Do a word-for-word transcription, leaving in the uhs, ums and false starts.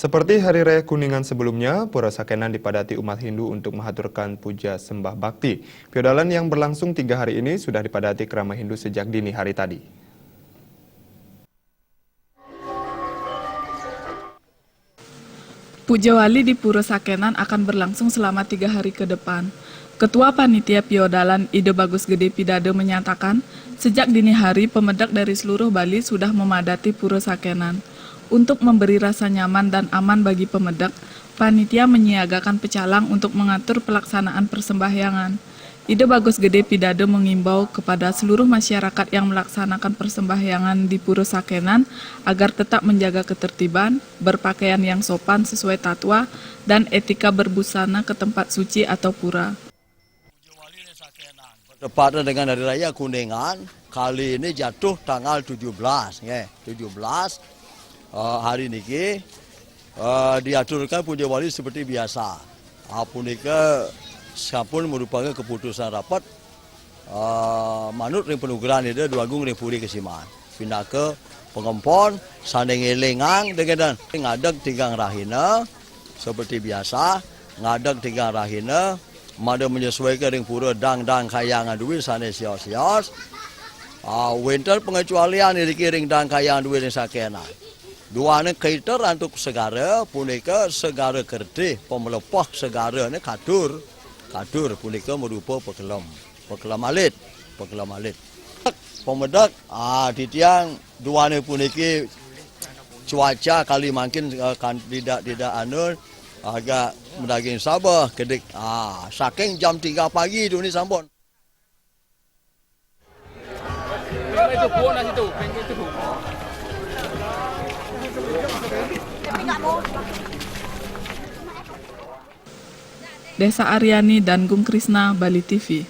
Seperti Hari Raya Kuningan sebelumnya, Pura Sakenan dipadati umat Hindu untuk menghaturkan puja sembah bakti. Piodalan yang berlangsung tiga hari ini sudah dipadati kerama Hindu sejak dini hari tadi. Puja Wali di Pura Sakenan akan berlangsung selama tiga hari ke depan. Ketua Panitia Piodalan Ida Bagus Gede Pidada menyatakan, sejak dini hari pemedek dari seluruh Bali sudah memadati Pura Sakenan. Untuk memberi rasa nyaman dan aman bagi pemedek, panitia menyiagakan pecalang untuk mengatur pelaksanaan persembahyangan. Ida Bagus Gede Pidada mengimbau kepada seluruh masyarakat yang melaksanakan persembahyangan di Pura Sakenan agar tetap menjaga ketertiban, berpakaian yang sopan sesuai tatwa, dan etika berbusana ke tempat suci atau pura. Bertepatan dengan Hari Raya Kuningan, kali ini jatuh tanggal tujuh belas, nggih, tujuh belas, eh, hari niki, eh, diaturkan Puja Wali seperti biasa. Ah, punika sampun merupakan keputusan rapat, eh, manut ring panugrahan Ida Dwagung ring Puri Kesiman. Pinaka pangempon sane ngelingang dengan ngadeg tigang rahina seperti biasa, ngadeg tigang rahina, mada menyesuaikan ring pura dang-dang kayangan duit sane sios-sios. Ah, wenten pengecualian iriki ring dang kayangan duit ring Sakenan. Duane kaiter antuk segara punika Segara Kertih, pamlepeh segarane katur. Katur punika marupa pakelem, pakelem alit, pakelem alit. Pamedek, ah, titiang duane puniki cuaca kali mangkin, eh, kan tidak, tidak anu, agak madaging sabeh kedik. Ah, saking jam tiga pagi tuni sampun. Desa Aryani dan Gung Krisna, Bali T V.